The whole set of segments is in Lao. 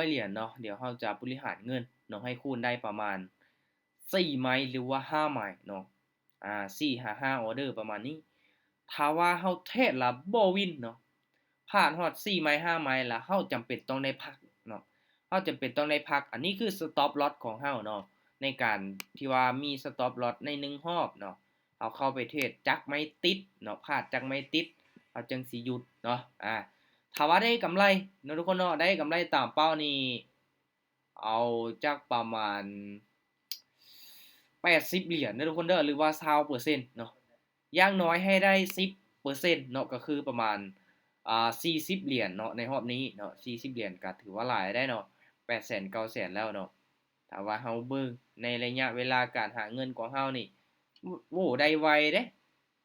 ຫຼຽນເນາະ, ດຽວເຮົາຈະບໍລິຫານເງິນເນາະ ໃຫ້ຄູນໄດ້ປະມານສີ່ໄມ້ ຫຼືວ່າຫ້າໄມ້ເນາະ, ອ່າ ສີ່ຫາຫ້າອອເດີປະມານນີ້. ຖ້າວ່າເຮົາເທຣດລະບໍ່ວິນເນາະ, ພາດຮອດສີ່ໄມ້ຫ້າໄມ້ລະ ເຮົາຈຳເປັນຕ້ອງໄດ້ພັກເນາະ, ເຮົາຈຳເປັນຕ້ອງໄດ້ພັກ. ອັນນີ້ຄືສະຕັອບລອສຂອງເຮົາເນາະ, ໃນການທີ່ວ່າມີສະຕັອບລອສໃນໜຶ່ງຮອບເນາະ, ເຮົາເຂົ້າໄປເທຣດຈັກໄມ້ຕິດເນາະ, ພາດຈັກໄມ້ຕິດ ເຮົາຈຶ່ງຊິຢຸດເນາະ. ອ່າ ຖ້າວ່າໄດ້ກຳໄລເນາະທຸກຄົນເນາະ, ໄດ້ກຳໄລຕາມເປົ້ານີ້ ເອົາຈັກປະມານແປດສິບຫຼຽນເດີທຸກຄົນເດີ ຫຼືວ່າຊາວເປີເຊັນເນາະ, ຢ່າງໜ້ອຍໃຫ້ໄດ້ສິບເປີເຊັນເນາະ, ກໍຄືປະມານ ອ່າ ສີ່ສິບຫຼຽນເນາະ ໃນຮອບນີ້ເນາະ. ສີ່ສິບຫຼຽນກໍຖືວ່າຫຼາຍໄດ໋ເນາະ, ແປດແສນ ເກົ້າແສນແລ້ວເນາະ. ຖ້າວ່າເຮົາເບິ່ງໃນໄລຍະເວລາການຫາເງິນຂອງເຮົານີ້ ໂອ້ ໄດ້ໄວເດ້,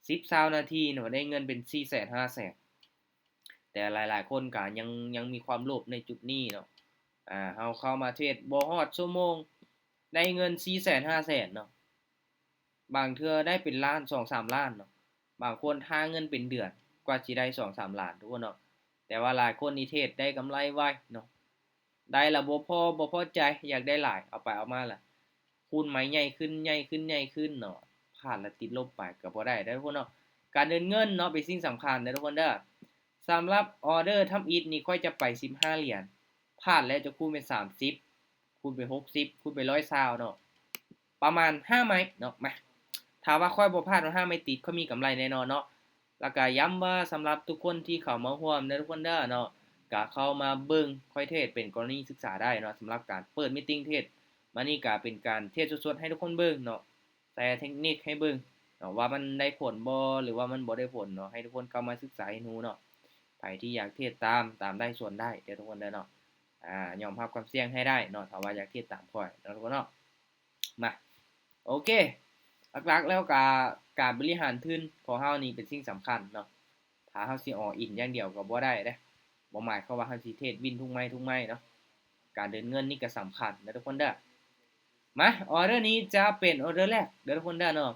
ສິບ ຊາວນາທີເນາະ ໄດ້ເງິນເປັນສີ່ແສນ ຫ້າແສນ. ແຕ່ຫຼາຍໆຄົນກໍຍັງ ຍັງມີຄວາມໂລບໃນຈຸດນີ້ເນາະ. ອ່າ ເຮົາເຂົ້າມາເທຣດບໍ່ຮອດຊົ່ວໂມງ ໄດ້ເງິນສີ່ແສນ ຫ້າແສນເນາະ, ບາງເທື່ອໄດ້ເປັນລ້ານ ສອງສາມລ້ານເນາະ. ບາງຄົນຖ້າເງິນເປັນເດືອນກວ່າຊິໄດ້ສອງສາມລ້ານທຸກຄົນເນາະ. ແຕ່ວ່າຫຼາຍຄົນນີ້ເທຣດໄດ້ກຳໄລໄວເນາະ, ໄດ້ລະບໍ່ພໍ ບໍ່ພໍໃຈ ຢາກໄດ້ຫຼາຍ ເອົາໄປເອົາມາລະ ຄູນໄມ້ໃຫຍ່ຂຶ້ນ ໃຫຍ່ຂຶ້ນ ໃຫຍ່ຂຶ້ນເນາະ, ພາດລະຕິດລົບໄປກໍບໍ່ໄດ້ເດີທຸກຄົນເນາະ. ການເດີນເງິນເນາະ ເປັນສິ່ງສຳຄັນເດີທຸກຄົນເດີ. ສຳລັບອອເດີທຳອິດນີ້ ຂ້ອຍຈະໄປສິບຫ້າຫຼຽນ, ພາດແລ້ວຈະຄູນເປັນສາມສິບ ຄູນໄປຫົກສິບ ຄູນໄປຮ້ອຍຊາວເນາະ, ປະມານຫ້າໄມ້ເນາະ. ມາ ຖ້າວ່າຂ້ອຍບໍ່ພາດວ່າຫ້າໄມ້ຕິດ ຂ້ອຍມີກຳໄລແນ່ນອນເນາະ. ແລ້ວກະຢ້ຳວ່າສຳລັບທຸກຄົນທີ່ເຂົ້າມາຮ່ວມເດີທຸກຄົນເດີເນາະ, ກະເຂົ້າມາເບິ່ງຂ້ອຍເທຣດເປັນກໍລະນີສຶກສາໄດ້ເນາະ. ສຳລັບການເປີດມີດຕິງເທຣດ ມານີ້ກະເປັນການເທຣດສົດໆໃຫ້ທຸກຄົນເບິ່ງເນາະ, ແຊເທັກນິກໃຫ້ເບິ່ງເນາະ ວ່າມັນໄດ້ຜົນບໍ່ ຫຼືວ່າມັນບໍ່ໄດ້ຜົນເນາະ, ໃຫ້ທຸກຄົນເຂົ້າມາສຶກສາຮຽນຮູ້ເນາະ. ໃຜທີ່ຢາກເທຣດຕາມ ຕາມໄດ້ສ່ວນໄດ້ເດີທຸກຄົນເດີເນາະ. ອ່າ ຍອມຮັບຄວາມສ່ຽງໃຫ້ໄດ້ເນາະ ຖ້າວ່າຢາກເທຣດຕາມຂ້ອຍເນາະທຸກຄົນເນາະ. ມາ ໂອເຄ ຫຼັກໆແລ້ວກະການບໍລິຫານທຶນຂອງເຮົານີ້ເປັນສິ່ງສຳຄັນເນາະ. ຖ້າເຮົາຊິ all in ຢ່າງດຽວກໍບໍ່ໄດ້ເດ້, ບໍ່ໝາຍຄວາມວ່າເຮົາຊິເທຣດວິນທຸກໄມ້ທຸກໄມ້ເນາະ. ການເດີນເງິນນີ້ກໍສຳຄັນນະທຸກຄົນເດີ. ມາ ອອເດີນີ້ຈະເປັນອອເດີແລກເດີທຸກຄົນເດີເນາະ.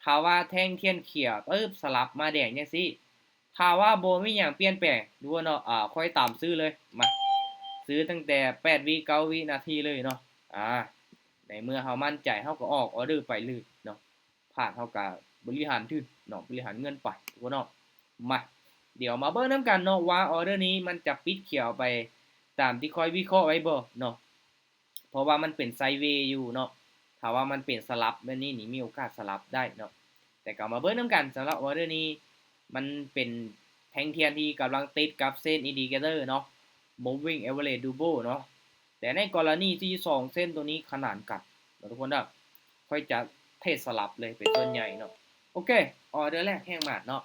ຖ້າວ່າແທ່ງທຽນຂຽວປຶບ ສະຫຼັບມາແດງຈັ່ງຊີ້, ຖ້າວ່າບໍ່ມີຫຍັງປ່ຽນແປງ ຫຼືວ່າເນາະ ອ່າ ຂ້ອຍຕາມຊື້ເລີຍ. ມາ ຊື້ຕັ້ງແຕ່ແປດວິ ເກົ້າວິນາທີເລີຍເນາະ. ອ່າ ໃນເມື່ອເຮົາໝັ້ນໃຈ ເຮົາກໍອອກອອເດີໄປເລີຍເນາະ, ພາດເຮົາກໍບໍລິຫານທຶນເນາະ ບໍລິຫານເງິນໄປທຸກຄົນເນາະ. ມາ ດຽວມາເບິ່ງນຳກັນເນາະ ວ່າອອເດີນີ້ມັນຈະປິດຂຽວໄປຕາມທີ່ຂ້ອຍວິເຄາະໄວ້ບໍ່ເນາະ. ເພາະວ່າມັນເປັນໄຊເວຢູ່ເນາະ, ຖ້າວ່າມັນເປັນສະຫຼັບແບບນີ້ນີ້ ມີໂອກາດສະຫຼັບໄດ້ເນາະ. ແຕ່ກໍມາເບິ່ງນຳກັນ ສຳລັບອອເດີນີ້ ມັນເປັນແທ່ງທຽນທີ່ກຳລັງຕິດກັບເສັ້ນ indicator ເນາະ, moving average double ເນາະ. ແຕ່ໃນກໍລະນີທີ່ສອງເສັ້ນໂຕນີ້ຂະໜານກັນເນາະທຸກຄົນເດີ, ຂ້ອຍຈະເທຣດສະຫຼັບເລີຍເປັນສ່ວນໃຫຍ່ເນາະ. ໂອເຄ ອອເດີແລກແຮງໝາດເນາະ.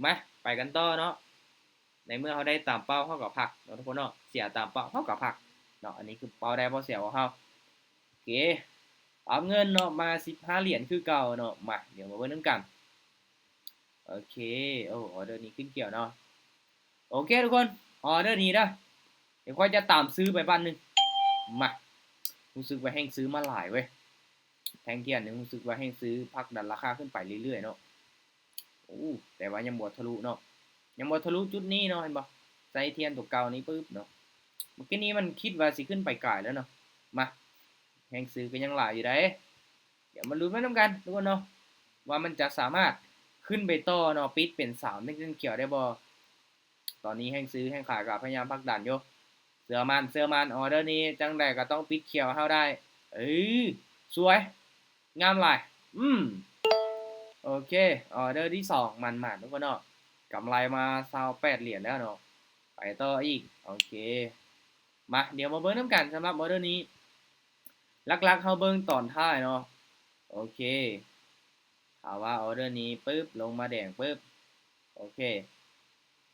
ມາ ໄປກັນຕໍ່ເນາະ. ໃນເມື່ອເຮົາໄດ້ຕາມເປົ້າ ເຮົາກໍພັກເນາະທຸກຄົນເນາະ, ເສຍຕາມເປົ້າ ເຮົາກໍພັກເນາະ. ອັນນີ້ຄືເປົ້າໄດ້ເປົ້າເສຍຂອງເຮົາ. ໂອເຄ ອັບເງິນເນາະ ມາສິບຫ້າຫຼຽນຄືເກົ່າເນາະ. ມາ ດຽວມາເບິ່ງນຳກັນ. ໂອເຄ ໂອ້ ອອເດີນີ້ຂຶ້ນຂຽວເນາະ. ໂອເຄທຸກຄົນ ອອເດີນີ້ເດີ ດຽວຂ້ອຍຈະຕາມຊື້ໄປບາດໜຶ່ງ. ມາ ຮູ້ສຶກວ່າແຮງຊື້ມາຫຼາຍເວີຍ, ແທ່ງທຽນນີ້ຮູ້ສຶກວ່າແຮງຊື້ຜັກດັນລາຄາຂຶ້ນໄປເລື້ອຍໆເນາະ. ໂອ້ ແຕ່ວ່າຍັງບໍ່ທະລຸເນາະ, ຍັງບໍ່ທະລຸຈຸດນີ້ເນາະ, ເຫັນບໍ່? ໃສ່ທຽນຕົວເກົ່ານີ້ປຶບເນາະ, ເມື່ອກີ້ນີ້ມັນຄິດວ່າຊິຂຶ້ນໄປກາຍແລ້ວເນາະ. ມາ ແຮງຊື້ກໍຍັງຫຼາຍຢູ່ໃດ໋. ດຽວມາລຸ້ນໄປນຳກັນທຸກຄົນເນາະ ວ່າມັນຈະສາມາດຂຶ້ນໄປຕໍ່ເນາະ, ປິດເປັນສາມເສັ້ນຂຽວໄດ້ບໍ່? ຕອນນີ້ແຮງຊື້ແຮງຂາຍກໍພະຍາຍາມຜັກດັນຢູ່. ເຊື່ອໝັ້ນ ເຊື່ອໝັ້ນ ອອເດີນີ້ຈັ່ງໃດກໍຕ້ອງປິດຂຽວໃຫ້ເຮົາໄດ້. ເອີ ສວຍ ງາມຫຼາຍ. ອືມ ໂອເຄ ອອເດີທີສອງ ໝານໆ ທຸກຄົນເນາະ, ກຳໄລມາຊາວແປດຫຼຽນແລ້ວເນາະ, ໄປຕໍ່ອີກ. ໂອເຄ ມາ ດຽວມາເບິ່ງນຳກັນສຳລັບອອເດີນີ້. ຫຼັກໆເຮົາເບິ່ງຕອນທ້າຍເນາະ. ໂອເຄ ຖ້າວ່າອອເດີນີ້ປຶບ ລົງມາແດງປຶບ. ໂອເຄ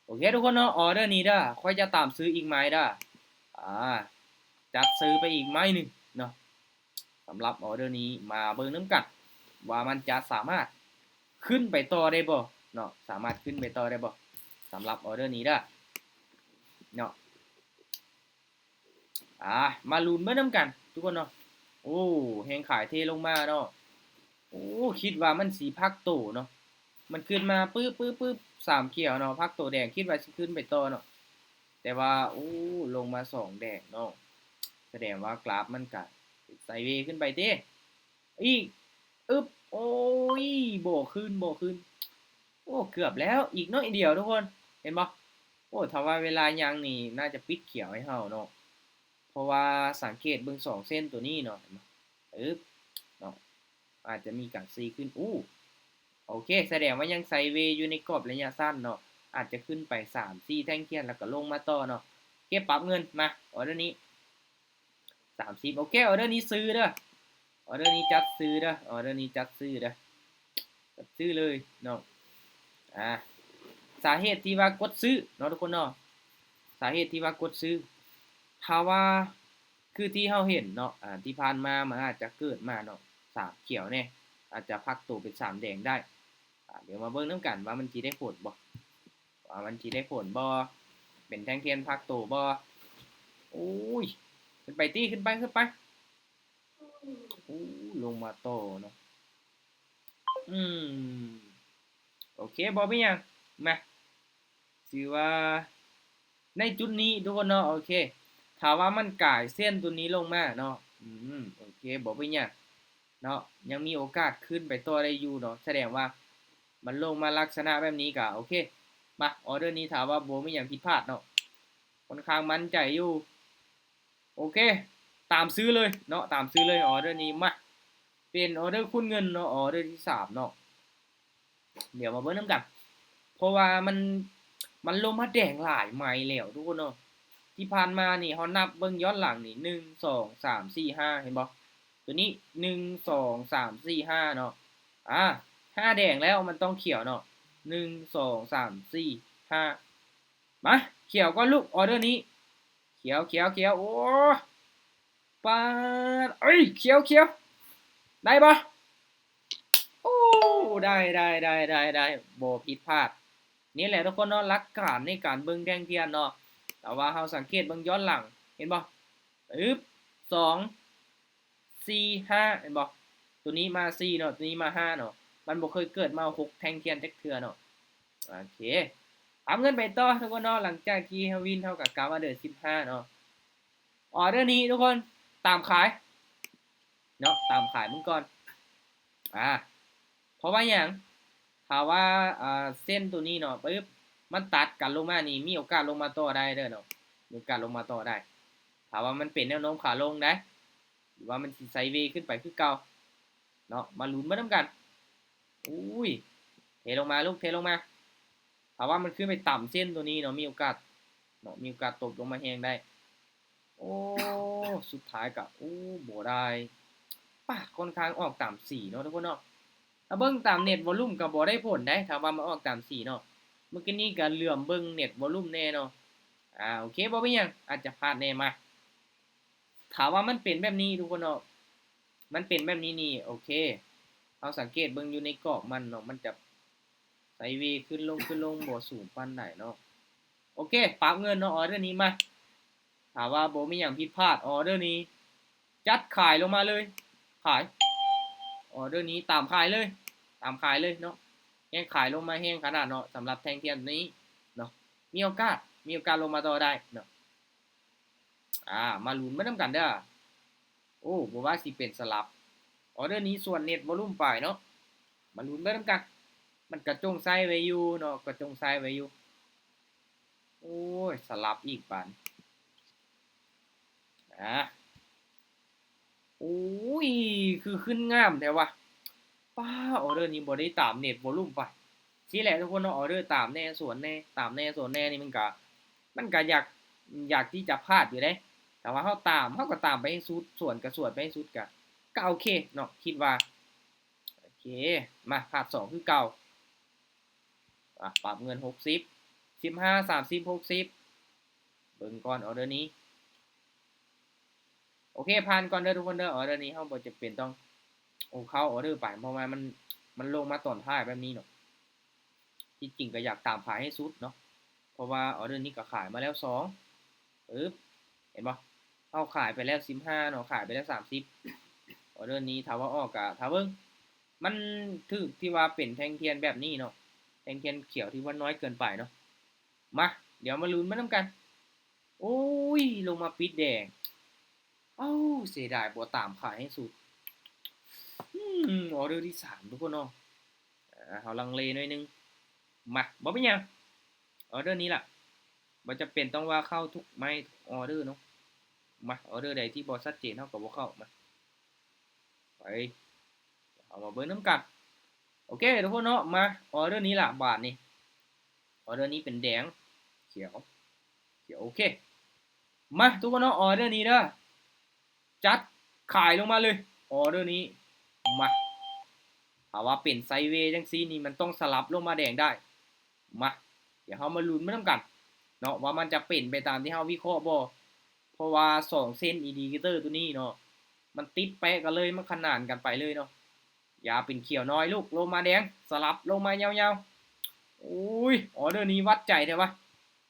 ໂອເຄທຸກຄົນເນາະ, ອອເດີນີ້ເດີ ຂ້ອຍຈະຕາມຊື້ອີກໄມ້ເດີ. ອ່າ ຈັດຊື້ໄປອີກໄມ້ໜຶ່ງເນາະ. ສຳລັບອອເດີນີ້ ມາເບິ່ງນຳກັນວ່າມັນຈະສາມາດຂຶ້ນໄປຕໍ່ໄດ້ບໍ່ເນາະ, ສາມາດຂຶ້ນໄປຕໍ່ໄດ້ບໍ່ ສຳລັບອອເດີນີ້ເດີເນາະ. ອ່າ ມາລຸ້ນເບິ່ງນຳກັນທຸກຄົນເນາະ. ໂອ້ ແຮງຂາຍເທລົງມາເນາະ. ໂອ້ ຄິດວ່າມັນຊິພັກໂຕເນາະ, ມັນຂຶ້ນມາປຶບໆໆ ສາມຂຽວເນາະ, ພັກໂຕແດງ ຄິດວ່າຊິຂຶ້ນໄປຕໍ່ເນາະ, ແຕ່ວ່າ ໂອ້ ລົງມາສອງແດງເນາະ. ສະແດງວ່າກຣາຟມັນກະໄຊເວຂຶ້ນໄປເດ້ ອີກ ອຶບ ໂອ້ຍ ບໍ່ຂຶ້ນ ບໍ່ຂຶ້ນ ໂອ້ ເກືອບແລ້ວ ອີກໜ້ອຍດຽວທຸກຄົນ ເຫັນບໍ່? ໂອ້ ຖ້າວ່າເວລາຍັງນີ້ ໜ້າຈະປິດຂຽວໃຫ້ເຮົາເນາະ ເພາະວ່າສັງເກດເບິ່ງສອງເສັ້ນໂຕນີ້ເນາະ ເຫັນບໍ່? ອຶບ ເນາະ ອາດຈະມີການຊີຂຶ້ນ ອູ້ ໂອເຄ ສະແດງວ່າຍັງໄຊເວຢູ່ໃນກອບໄລຍະສັ້ນເນາະ ອາດຈະຂຶ້ນໄປສາມສີ່ແທ່ງທຽນ ແລ້ວກໍລົງມາຕໍ່ເນາະ ເກັບປັບເງິນ ມາ ອໍເດີນີ້ ສາມສິບ ໂອເຄ ອໍເດີນີ້ຊື້ເດີ ອໍເດີນີ້ຈັດຊື້ເດີ ອໍເດີນີ້ຈັດຊື້ເດີ ຈັດຊື້ເລີຍເນາະ ອາ ສາເຫດທີ່ວ່າກົດຊື້ເນາະທຸກຄົນເນາະ ສາເຫດທີ່ວ່າກົດຊື້ ຖ້າວ່າ ຄືທີ່ເຮົາເຫັນເນາະ ອາ ທີ່ຜ່ານມາມັນອາດຈະເກີດມາເນາະ ສາມຂຽວແດ່ ອາດຈະພັກໂຕເປັນສາມແດງໄດ້ ອາ ດຽວມາເບິ່ງນຳກັນວ່າມັນຊິໄດ້ຜົນບໍ່ ວ່າມັນຊິໄດ້ຜົນບໍ່ ເປັນແທ່ງທຽນພັກໂຕບໍ່ ໂອ້ຍ ຂຶ້ນໄປຕິ ຂຶ້ນໄປ ຂຶ້ນໄປ ໂອ້ ລົງມາຕໍ່ເນາະ ອືມ ໂອເຄ ບໍ່ເປັນຫຍັງ ມາ ຖືວ່າໃນຈຸດນີ້ທຸກຄົນເນາະ ໂອເຄ ຖ້າວ່າມັນກາຍເສັ້ນໂຕນີ້ລົງມາເນາະ ອືມ ໂອເຄ ບໍ່ເປັນຫຍັງເນາະ ຍັງມີໂອກາດຂຶ້ນໄປຕໍ່ໄດ້ຢູ່ເນາະ ສະແດງວ່າມັນລົງມາລັກສະນະແບບນີ້ກະໂອເຄ ມາ ອໍເດີນີ້ຖ້າວ່າບໍ່ມີຫຍັງຜິດພາດເນາະ ຂ້ອນຂ້າງໝັ້ນໃຈຢູ່ ໂອເຄ ຕາມຊື້ເລີຍເນາະ ຕາມຊື້ເລີຍ ອໍເດີນີ້ ມາ ເປັນອໍເດີຄູນເງິນເນາະ ອໍເດີທີສາມເນາະ ດຽວມາເບິ່ງນຳກັນ ເພາະວ່າມັນ ມັນລົງມາແດງຫຼາຍໄມ້ແລ້ວທຸກຄົນເນາະ ທີ່ຜ່ານມານີ້ເຮົານັບເບິ່ງຍ້ອນຫຼັງນີ້ ໜຶ່ງ ສອງ ສາມ ສີ່ ຫ້າ ເຫັນບໍ່? ໂຕນີ້ ໜຶ່ງ ສອງ ສາມ ສີ່ ຫ້າ ເນາະ ອາ ຫ້າແດງແລ້ວ ມັນຕ້ອງຂຽວເນາະ ໜຶ່ງ ສອງ ສາມ ສີ່ ຫ້າ ມາ ຂຽວກ່ອນລູກ ອໍເດີນີ້ ຂຽວ ຂຽວ ຂຽວ ໂອ້ ປາດ ເອີຍ ຂຽວ ຂຽວ ໄດ້ບໍ່? ໂອ້ ໄດ້ ໄດ້ ໄດ້ ໄດ້ ບໍ່ຜິດພາດ ນີ້ແຫຼະທຸກຄົນເນາະ ຫຼັກການໃນການເບິ່ງແທ່ງທຽນເນາະ ຖ້າວ່າເຮົາສັງເກດເບິ່ງຍ້ອນຫຼັງ ເຫັນບໍ່? ອຶບ ສອງ ສີ່ ຫ້າ ເຫັນບໍ່? ໂຕນີ້ມາສີ່ເນາະ ໂຕນີ້ມາຫ້າເນາະ ມັນບໍ່ເຄີຍເກີດມາຫົກແທ່ງທຽນຈັກເທື່ອເນາະ ໂອເຄ ປັບເງິນໄປຕໍ່ທຸກຄົນເນາະ ຫຼັງຈາກທີ່ເຮົາວິນ ເຮົາກໍກັບມາເດີສິບຫ້າເນາະ ອໍເດີນີ້ທຸກຄົນ ຕາມຂາຍເນາະ ຕາມຂາຍມັນກ່ອນ ອາ ເພາະວ່າຫຍັງ? ຖ້າວ່າ ອາ ເສັ້ນໂຕນີ້ເນາະ ປຶບ ມັນຕັດກັນລົງມານີ້ ມີໂອກາດລົງມາຕໍ່ໄດ້ເດີເນາະ ມີໂອກາດລົງມາຕໍ່ໄດ້ ຖ້າວ່າມັນເປັນແນວໂນ້ມຂາລົງໄດ໋ ຫຼືວ່າມັນຊິໄຊເວຂຶ້ນໄປຄືເກົ່າເນາະ ມາລຸ້ນໄປນຳກັນ ໂອ້ຍ ເທລົງມາລູກ ເທລົງມາ ຖ້າວ່າມັນຂຶ້ນໄປຕຳເສັ້ນໂຕນີ້ເນາະ ມີໂອກາດເນາະ ມີໂອກາດຕົບລົງມາແຮງໄດ້ ໂອ້ ສຸດທ້າຍກະ ໂອ້ ບໍ່ໄດ້ ປາດ ຂ້ອນຂ້າງອອກຕາມສີເນາະທຸກຄົນເນາະ ຖ້າເບິ່ງຕາມເນັດວອລຸ່ມກະບໍ່ໄດ້ຜົນໄດ໋ ຖ້າວ່າມັນອອກຕາມສີເນາະ ເມື່ອກີ້ນີ້ກະເຫຼືອມເບິ່ງເນັດວອລຸ່ມແດ່ເນາະ ອາ ໂອເຄ ບໍ່ເປັນຫຍັງ ອາດຈະພາດແດ່ ມາ ຖ້າວ່າມັນເປັນແບບນີ້ທຸກຄົນເນາະ ມັນເປັນແບບນີ້ນີ້ ໂອເຄ ເຮົາສັງເກດເບິ່ງຢູ່ໃນກອບມັນເນາະ ມັນຈະໄຊເວຂຶ້ນລົງ ຂຶ້ນລົງ ບໍ່ສູງປານໃດເນາະ ໂອເຄ ປັບເງິນເນາະ ອໍເດີນີ້ມາ ຖ້າວ່າບໍ່ມີຫຍັງຜິດພາດ ອໍເດີນີ້ ຈັດຂາຍລົງມາເລີຍ ຂາຍ ອໍເດີນີ້ຕາມຂາຍເລີຍ ຕາມຂາຍເລີຍເນາະ ແຮງຂາຍລົງມາແຮງຂະໜາດເນາະ ສຳລັບແທ່ງທຽນນີ້ເນາະ ມີໂອກາດ ມີໂອກາດລົງມາຕໍ່ໄດ້ເນາະ ອາ ມາລຸ້ນໄປນຳກັນເດີ ໂອ້ ບໍ່ວ່າຊິເປັນສະຫຼັບ ອໍເດີນີ້ສວນເນັດວອລຸ່ມໄປເນາະ ມາລຸ້ນໄປນຳກັນ ມັນກະຈົ່ງໃຊ້ໄວ້ຢູ່ເນາະ ກະຈົ່ງໃຊ້ໄວ້ຢູ່ ໂອ້ຍ ສະຫຼັບອີກບາດ ອາ ໂອ້ຍ ຄືຂຶ້ນງາມແທ້ວະ ປ້າ ອໍເດີນີ້ບໍ່ໄດ້ຕາມເນັດວອລຸ່ມໄປ ຊີ້ແຫຼະທຸກຄົນເນາະ ອໍເດີຕາມແດ່ສວນແດ່ ຕາມແດ່ສວນແດ່ນີ້ມັນກະ ມັນກະຢາກ ຢາກທີ່ຈະພາດຢູ່ເດ້ ແຕ່ວ່າເຮົາຕາມ ເຮົາກະຕາມໄປໃຫ້ສຸດ ສວນກະສວນໄປໃຫ້ສຸດ ກະ ກະໂອເຄເນາະ ຄິດວ່າ ໂອເຄ ມາ ພາດສອງຄືເກົ່າ ອາ ປັບເງິນຫົກສິບ ສິບຫ້າ ສາມສິບ ຫົກສິບ ເບິ່ງກ່ອນອໍເດີນີ້ ໂອເຄ ຜ່ານກ່ອນເດີທຸກຄົນເດີ ອໍເດີນີ້ເຮົາບໍ່ຈຳເປັນຕ້ອງ ໂອ ເຂົ້າອໍເດີໄປ ເພາະວ່າມັນ ມັນລົງມາຕອນທ້າຍແບບນີ້ເນາະ ທີ່ຈິງກະຢາກຕາມຂາຍໃຫ້ສຸດເນາະ ເພາະວ່າອໍເດີນີ້ກະຂາຍມາແລ້ວສອງ ປຶບ ເຫັນບໍ່ ເຮົາຂາຍໄປແລ້ວສິບຫ້າເນາະ ຂາຍໄປແລ້ວສາມສິບ ອໍເດີນີ້ຖ້າວ່າອອກກະຖ້າເບິ່ງ ມັນຖືກທີ່ວ່າເປັນແທ່ງທຽນແບບນີ້ເນາະ ແທ່ງທຽນຂຽວທີ່ວ່ານ້ອຍເກີນໄປເນາະ ມາ ດຽວມາລຸ້ນໄປນຳກັນ ໂອ້ຍ ລົງມາປິດແດງ ເອົ້າ ເສຍດາຍບໍ່ຕາມຂາຍໃຫ້ສຸດ. ອືມ ອໍເດີທີສາມ ທຸກຄົນເນາະ. ອາ ເຮົາລັງເລໜ້ອຍໜຶ່ງ. ມາ ບໍ່ເປັນຫຍັງ ອໍເດີນີ້ລະ ບໍ່ຈຳເປັນຕ້ອງວ່າເຂົ້າທຸກໄມ້ທຸກອໍເດີເນາະ. ມາ ອໍເດີໃດທີ່ບໍ່ຊັດເຈນເຮົາກໍບໍ່ເຂົ້າ. ມາ ໄປ ເຮົາມາເບິ່ງນຳກັນ. ໂອເຄ ທຸກຄົນເນາະ. ມາ ອໍເດີນີ້ລະ ບາດນີ້ ອໍເດີນີ້ເປັນແດງ ຂຽວ ຂຽວ. ໂອເຄ ມາ ທຸກຄົນເນາະ ອໍເດີນີ້ເດີ ຈັດຂາຍລົງມາເລີຍ ອໍເດີນີ້. ມາ ຖ້າວ່າເປັນໄຊເວຈັ່ງຊີ້ນີ້ ມັນຕ້ອງສະຫຼັບລົງມາແດງໄດ້. ມາ ດຽວເຮົາມາລຸ້ນໄປນຳກັນເນາະ ວ່າມັນຈະເປັນໄປຕາມທີ່ເຮົາວິເຄາະບໍ່. ເພາະວ່າສອງເສັ້ນອິນດິເຄເຕີຕົວນີ້ເນາະ ມັນຕິດແປະກັນເລີຍ ມັນຂະໜານກັນໄປເລີຍເນາະ. ຢ່າເປັນຂຽວນ້ອຍລູກ ລົງມາແດງ ສະຫຼັບລົງມາຍາວໆ. ໂອ້ຍ ອໍເດີນີ້ວັດໃຈແທ້ວະ.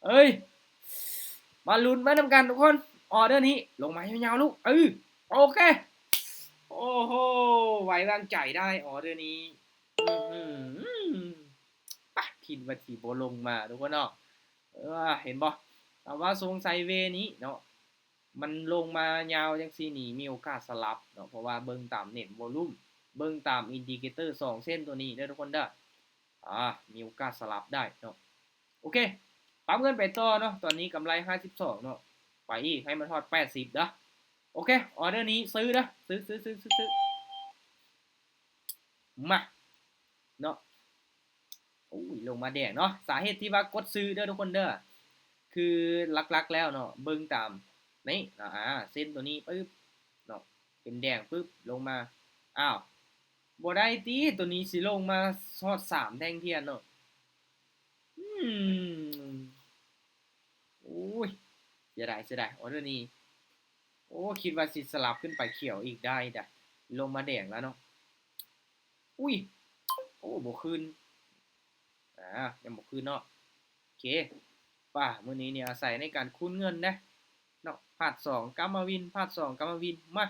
ເອີຍ ມາລຸ້ນໄປນຳກັນທຸກຄົນ ອໍເດີນີ້ລົງມາຍາວໆລູກ. ເອີ ໂອເຄ ໂອ້ໂຫ ໄວ້ວາງໃຈໄດ້ ອໍເດີນີ້. ອື ປະ ຄິດວ່າຊິບໍ່ລົງມາທຸກຄົນເນາະ. ເອີ ເຫັນບໍ່ ຖ້າວ່າຊົງໄຊເວນີ້ເນາະ ມັນລົງມາຍາວຈັ່ງຊີ້ນີ້ ມີໂອກາດສະຫຼັບເນາະ ເພາະວ່າເບິ່ງຕາມເນັດວອລຸມ ເບິ່ງຕາມອິນດິເຄເຕີສອງເສັ້ນຕົວນີ້ເດີທຸກຄົນເດີ. ອາ ມີໂອກາດສະຫຼັບໄດ້ເນາະ. ໂອເຄ ປັບເງິນໄປຕໍ່ເນາະ ຕອນນີ້ກຳໄລຫ້າສິບສອງເນາະ ໄປອີກໃຫ້ມັນຮອດແປດສິບເດີ. ໂອເຄ ອໍເດີນີ້ຊື້ເດີ ຊື້ ຊື້ ຊື້ ຊື້ ມາເນາະ. ໂອ້ຍ ລົງມາແດງເນາະ ສາເຫດທີ່ວ່າກົດຊື້ເດີທຸກຄົນເດີ ຄືຫຼັກໆແລ້ວເນາະ ເບິ່ງຕາມນີ້ ອາ ເສັ້ນຕົວນີ້ປຶບເນາະ ເປັນແດງປຶບລົງມາ. ອ້າວ ບໍ່ໄດ້ຕິ ຕົວນີ້ຊິລົງມາຮອດສາມແທ່ງທຽນເນາະ. ອືມ ໂອ້ຍ ເສຍດາຍ ເສຍດາຍ ອໍເດີນີ້. ໂອ້ ຄິດວ່າຊິສະຫຼັບຂຶ້ນໄປຂຽວອີກໄດ້ດະ ລົງມາແດງແລ້ວເນາະ. ອຸ້ຍ ໂອ້ ບໍ່ຄືນ ອາ ຍັງບໍ່ຄືນເນາະ. ໂອເຄ ປ້າ ມື້ນີ້ນີ້ອາໄສໃນການຄູນເງິນເດ້ເນາະ. ພາດສອງກັບມາວິນ ພາດສອງກັບມາວິນ. ມາ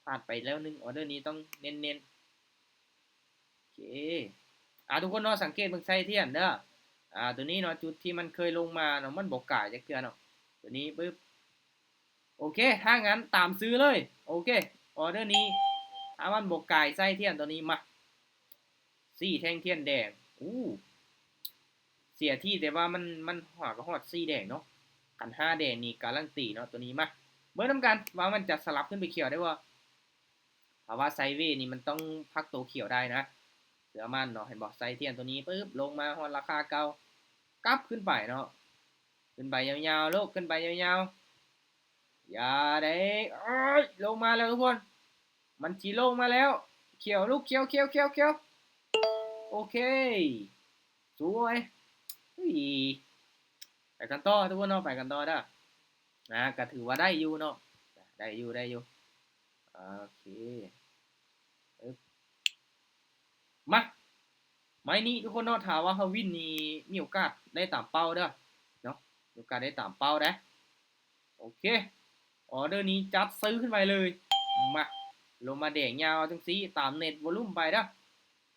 ພາດໄປແລ້ວໜຶ່ງ ອໍເດີນີ້ຕ້ອງເນັ້ນໆ. ໂອເຄ ອາ ທຸກຄົນເນາະ ສັງເກດເບິ່ງໄຊທຽນເດີ. ອາ ຕົວນີ້ເນາະ ຈຸດທີ່ມັນເຄີຍລົງມາເນາະ ມັນບໍ່ກາຍຈັກເທື່ອເນາະ. ຕົວນີ້ປຶບ ໂອເຄ ຖ້າຊັ້ນຕາມຊື້ເລີຍ. ໂອເຄ ອໍເດີນີ້ ຖ້າມັນບໍ່ກາຍໄຊທຽນຕົວນີ້ ມາ ສີ່ແທ່ງທຽນແດງ. ອູ້ ເສຍທີ່ ແຕ່ວ່າມັນ ມັນຫາກະຮອດສີ່ແດງເນາະ. ຄັນຫ້າແດງນີ້ກາລັນຕີເນາະ ຕົວນີ້. ມາ ເບິ່ງນຳກັນວ່າມັນຈະສະຫຼັບຂຶ້ນໄປຂຽວໄດ້ບໍ່. ຖ້າວ່າໄຊເວນີ້ມັນຕ້ອງພັກໂຕຂຽວໄດ້ນະ ເຊື່ອໝັ້ນເນາະ. ເຫັນບໍ່ ໄຊທຽນຕົວນີ້ປຶບ ລົງມາຮອດລາຄາເກົ່າ ກັບຂຶ້ນໄປເນາະ. ຂຶ້ນໄປຍາວໆລູກ ຂຶ້ນໄປຍາວໆ. ຢ່າເດ້ ເອີຍ ລົງມາແລ້ວທຸກຄົນ ມັນຊິລົງມາແລ້ວ. ຂຽວລູກ ຂຽວ ຂຽວ ຂຽວ ຂຽວ. ໂອເຄ ສວຍ. ເອີຍ ໄປກັນຕໍ່ທຸກຄົນເນາະ ໄປກັນຕໍ່ເດີ. ອາ ກະຖືວ່າໄດ້ຢູ່ເນາະ ໄດ້ຢູ່ ໄດ້ຢູ່. ໂອເຄ ອຶບ ມາ ໄມ້ນີ້ທຸກຄົນເນາະ ຖ້າວ່າເຮົາວິນນີ້ ມີໂອກາດໄດ້ຕາມເປົ້າເດີເນາະ ມີໂອກາດໄດ້ຕາມເປົ້າເດ້. ໂອເຄ ອໍເດີນີ້ຈັດຊື້ຂຶ້ນໄປເລີຍ. ມາ ລົງມາແດງຍາວຈັ່ງຊີ້ ຕາມເນັດວອລຸມໄປເດີ.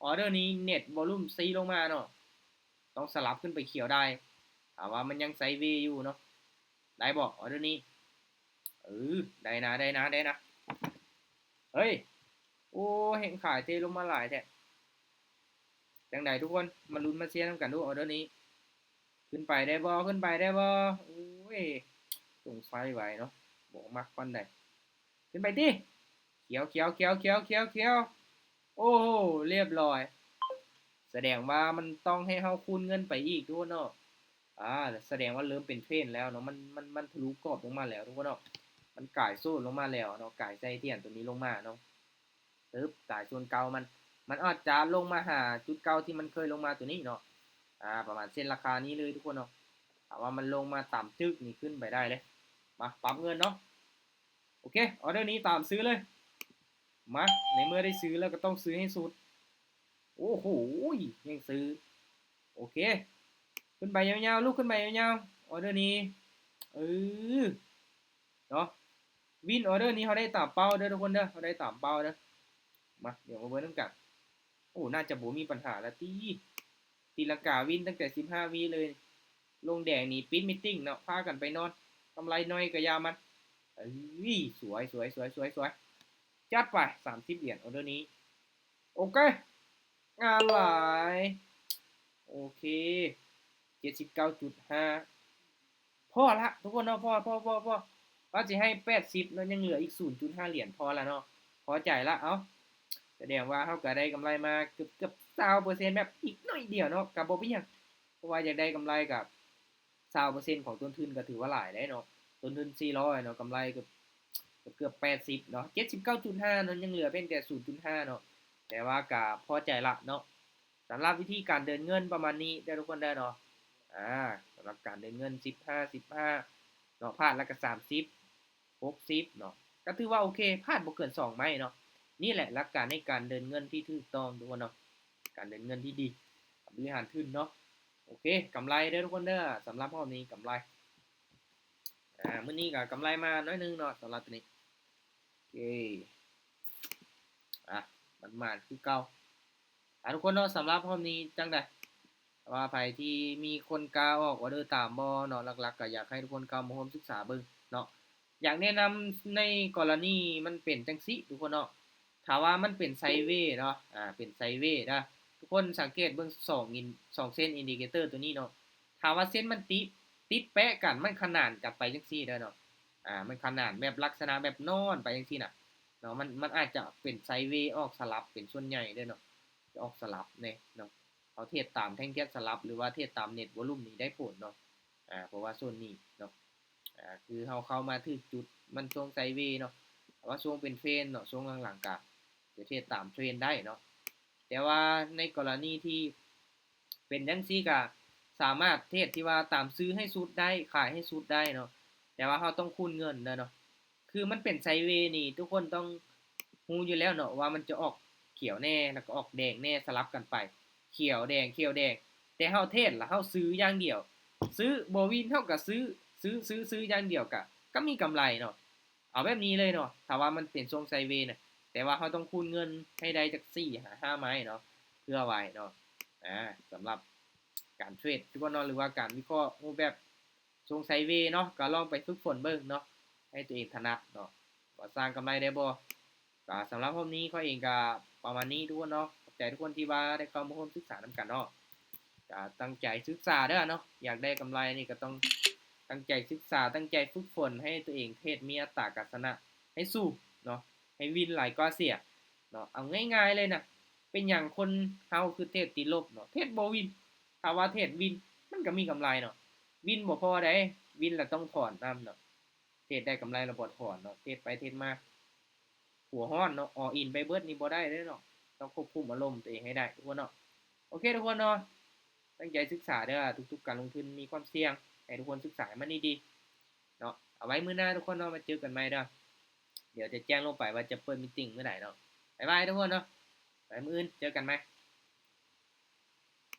ອໍເດີນີ້ເນັດວອລຸມຊີ້ລົງມາເນາະ ຕ້ອງສະຫຼັບຂຶ້ນໄປຂຽວໄດ້ ຖ້າວ່າມັນຍັງໄຊເວຢູ່ເນາະ. ໄດ້ບໍ່ ອໍເດີນີ້? ເອີ ໄດ້ນະ ໄດ້ນະ ໄດ້ນະ. ເຮີ້ຍ ໂອ້ ແຮງຂາຍເທລົງມາຫຼາຍແທ້. ຈັ່ງໃດທຸກຄົນ ມາລຸ້ນມາເຊຍນຳກັນດູ ອໍເດີນີ້ ຂຶ້ນໄປໄດ້ບໍ່ ຂຶ້ນໄປໄດ້ບໍ່? ໂອ້ຍ ສົງໄສໄວເນາະ ບໍ່ມັກປານໃດ. ຂຶ້ນໄປຕິ ຂຽວ ຂຽວ ຂຽວ ຂຽວ ຂຽວ ຂຽວ. ໂອ້ໂຫ ລຽບລ້ອຍ. ສະແດງວ່າມັນຕ້ອງໃຫ້ເຮົາຄູນເງິນໄປອີກທຸກຄົນເນາະ. ອາ ສະແດງວ່າເລີ່ມເປັນເທຣນແລ້ວເນາະ ມັນ ມັນ ມັນທະລຸກອບລົງມາແລ້ວທຸກຄົນເນາະ. ມັນກາຍໂຊນລົງມາແລ້ວເນາະ ກາຍໄຊທຽນຕົວນີ້ລົງມາເນາະ. ປຶບ ກາຍໂຊນເກົ່າມັນ ມັນອາດຈະລົງມາຫາຈຸດເກົ່າທີ່ມັນເຄີຍລົງມາຕົວນີ້ເນາະ. ອາ ປະມານເສັ້ນລາຄານີ້ເລີຍທຸກຄົນເນາະ. ຖ້າວ່າມັນລົງມາຕາມຈຶກນີ້ ຂຶ້ນໄປໄດ້ເລີຍ. ມາປັບເງິນເນາະ. ໂອເຄ ອໍເດີນີ້ຕາມຊື້ເລີຍ. ມາ ໃນເມື່ອໄດ້ຊື້ແລ້ວກໍຕ້ອງຊື້ໃຫ້ສຸດ. ໂອ້ໂຫ ຍັງຊື້. ໂອເຄ ຂຶ້ນໄປຍາວໆ ລູກ ຂຶ້ນໄປຍາວໆ ອໍເດີນີ້. ເອີ ເນາະ ວິນອໍເດີນີ້ ເຮົາໄດ້ຕາມເປົ້າເດີທຸກຄົນເດີ ເຮົາໄດ້ຕາມເປົ້າເດີ. ມາ ດຽວມາເບິ່ງນຳກັນ. ໂອ້ ໜ້າຈະບໍ່ມີບັນຫາລະຕິ. ຕີລັງກາວິນຕັ້ງແຕ່ສິບຫ້າວິເລີຍ. ລົງແດງນີ້ປິດມີດຕິ້ງເນາະ ພາກັນໄປນອນ. ກຳໄລໜ້ອຍກະຢ່າມັນ. ໄປ ເອີຍ ສວຍ ສວຍ ສວຍ ສວຍ ສວຍ ຈັດໄປ ສາມສິບຫຼຽນ ອໍເດີນີ້. ໂອເຄ ງາມຫຼາຍ. ໂອເຄ ເຈັດສິບເກົ້າຈຸດຫ້າ ພໍລະທຸກຄົນເນາະ ພໍ ພໍ ພໍ ພໍ ວ່າຊິໃຫ້ແປດສິບເນາະ ຍັງເຫຼືອອີກສູນຈຸດຫ້າຫຼຽນ ພໍລະເນາະ ພໍໃຈລະ. ເອົ້າ ສະແດງວ່າເຮົາກະໄດ້ກຳໄລມາເກືອບ ເກືອບຊາວເປີເຊັນ ແບບອີກໜ້ອຍດຽວເນາະ ກະບໍ່ເປັນຫຍັງ ເພາະວ່າຢາກໄດ້ກຳໄລກະ ຊາວເປີເຊັນຂອງຕົ້ນທຶນກະຖືວ່າຫຼາຍແລ້ວເນາະ ຕົ້ນທຶນສີ່ຮ້ອຍເນາະ ກຳໄລເກືອບ ເກືອບແປດສິບເນາະ ເຈັດສິບເກົ້າຈຸດຫ້າເນາະ ຍັງເຫຼືອພຽງແຕ່ສູນຈຸດຫ້າເນາະ ແຕ່ວ່າກະພໍໃຈລະເນາະ. ສຳລັບວິທີການເດີນເງິນປະມານນີ້ເດີທຸກຄົນເດີເນາະ. ອາ ສຳລັບການເດີນເງິນສິບຫ້າ ສິບຫ້າເນາະ ພາດລະກະສາມສິບ ຫົກສິບເນາະ ກະຖືວ່າໂອເຄ ພາດບໍ່ເກີນສອງໄມ້ເນາະ. ນີ້ແຫຼະຫຼັກການໃນການເດີນເງິນທີ່ຖືກຕ້ອງທຸກຄົນເນາະ ການເດີນເງິນທີ່ດີ ການບໍລິຫານທຶນເນາະ. ໂອເຄ ກຳໄລເດີທຸກຄົນເດີ ສຳລັບຮອບນີ້ກຳໄລ. ອາ ມື້ນີ້ກະກຳໄລມາໜ້ອຍໜຶ່ງເນາະ ສຳລັບໂຕນີ້. ໂອເຄ ອາ ໝານໆຄືເກົ່າ. ອາ ທຸກຄົນເນາະ ສຳລັບຮອບນີ້ຈັ່ງໃດ ຖ້າວ່າໃຜທີ່ມີຄົນກ້າອອກອໍເດີຕາມບໍ່ເນາະ ຫຼັກໆກະຢາກໃຫ້ທຸກຄົນເຂົ້າມາຮ່ວມສຶກສາເບິ່ງເນາະ. ຢາກແນະນຳໃນກໍລະນີມັນເປັນຈັ່ງຊີ້ທຸກຄົນເນາະ ຖ້າວ່າມັນເປັນໄຊເວເນາະ ອາ ເປັນໄຊເວເດີ ທຸກຄົນສັງເກດເບິ່ງສອງອິນ ສອງເສັ້ນອິນດິເຄເຕີໂຕນີ້ເນາະ ຖ້າວ່າເສັ້ນມັນຕິ ຕິດແປະກັນ ມັນຂະໜານກັນໄປຈັ່ງຊີ້ເດີເນາະ ອາ ມັນຂະໜານແບບລັກສະນະແບບນອນໄປຈັ່ງຊີ້ນະເນາະ ມັນ ມັນອາດຈະເປັນໄຊເວອອກສະຫຼັບເປັນສ່ວນໃຫຍ່ເດີເນາະ ຈະອອກສະຫຼັບແນ່ເນາະ. ເຮົາເທຣດຕາມແທ່ງທຽນສະຫຼັບ ຫຼືວ່າເທຣດຕາມເນັດວອລຸ່ມນີ້ໄດ້ຜົນເນາະ ອາ ເພາະວ່າໂຊນນີ້ເນາະ ອາ ຄືເຮົາເຂົ້າມາຖືກຈຸດ ມັນຊ່ວງໄຊເວເນາະ ແຕ່ວ່າຊ່ວງເປັນເທຣນເນາະ ຊ່ວງຫຼັງໆກະຈະເທຣດຕາມເທຣນໄດ້ເນາະ. ແຕ່ວ່າໃນກໍລະນີທີ່ເປັນຈັ່ງຊີ້ກະສາມາດເທຣດທີ່ວ່າຕາມຊື້ໃຫ້ສຸດໄດ້ ຂາຍໃຫ້ສຸດໄດ້ເນາະ ແຕ່ວ່າເຮົາຕ້ອງຄູນເງິນເດີເນາະ. ຄືມັນເປັນໄຊເວນີ້ ທຸກຄົນຕ້ອງຮູ້ຢູ່ແລ້ວເນາະ ວ່າມັນຈະອອກຂຽວແນ່ ແລ້ວກໍອອກແດງແນ່ ສະຫຼັບກັນໄປ ຂຽວແດງ ຂຽວແດງ ແຕ່ເຮົາເທຣດລະເຮົາຊື້ຢ່າງດຽວ ຊື້ບໍ່ວິນເຮົາກະຊື້ ຊື້ ຊື້ ຊື້ຢ່າງດຽວກະ ກະມີກຳໄລເນາະ. ເອົາແບບນີ້ເລີຍເນາະ ຖ້າວ່າມັນເປັນຊ່ວງໄຊເວນະ ແຕ່ວ່າເຮົາຕ້ອງຄູນເງິນໃຫ້ໄດ້ຈັກສີ່ຫາຫ້າໄມ້ເນາະ ເພື່ອໄວ້ເນາະ. ອາ ສຳລັບການເທຣດທຸກຄົນເນາະ ຫຼືວ່າການວິເຄາະຮູບແບບ ຊ່ວງໄຊເວເນາະ ກໍລອງໄປຝຶກຝົນເບິ່ງເນາະ ໃຫ້ຕົວເອງຖະໜັດເນາະ ວ່າສ້າງກຳໄລໄດ້ບໍ່. ກໍສຳລັບຮອບນີ້ຂ້ອຍເອງກໍປະມານນີ້ທຸກຄົນເນາະ ຂອບໃຈທຸກຄົນທີ່ວ່າໄດ້ເຂົ້າມາຮ່ວມສຶກສານຳກັນເນາະ. ກໍຕັ້ງໃຈສຶກສາເດີເນາະ ຢາກໄດ້ກຳໄລນີ້ກໍຕ້ອງຕັ້ງໃຈສຶກສາ ຕັ້ງໃຈຝຶກຝົນໃຫ້ຕົວເອງເທຣດມີອັດຕາການຊະນະໃຫ້ສູງເນາະ ໃຫ້ວິນຫຼາຍກວ່າເສຍເນາະ. ເອົາງ່າຍໆເລີຍນະ ເປັນຫຍັງຄົນເຮົາຄືເທຣດຕິດລົບເນາະ ເທຣດບໍ່ວິນ ຖ້າວ່າເທຣດວິນມັນກໍມີກຳໄລເນາະ ວິນບໍ່ພໍໃດ ວິນລະຕ້ອງຖອນນຳເນາະ ເທຣດໄດ້ກຳໄລລະບໍ່ຖອນເນາະ ເທຣດໄປເທຣດມາຫົວຮ້ອນເນາະ ອອລອິນໄປເບິດນີ້ບໍ່ໄດ້ເດ້ເນາະ ຕ້ອງຄວບຄຸມອາລົມຕົວເອງໃຫ້ໄດ້ທຸກຄົນເນາະ. ໂອເຄທຸກຄົນເນາະ ຕັ້ງໃຈສຶກສາເດີ ທຸກໆການລົງທຶນມີຄວາມສ່ຽງ ໃຫ້ທຸກຄົນສຶກສາໃຫ້ມັນດີໆເນາະ. ເອົາໄວ້ມື້ໜ້າທຸກຄົນເນາະ ມາເຈີກັນໃໝ່ເດີ ດຽວຈະແຈ້ງລົງໄປວ່າຈະເປີດມີດຕິງມື້ໃດເນາະ. ບາຍບາຍທຸກຄົນເນາະ ໄປມື້ອື່ນເຈີກັນໃໝ່.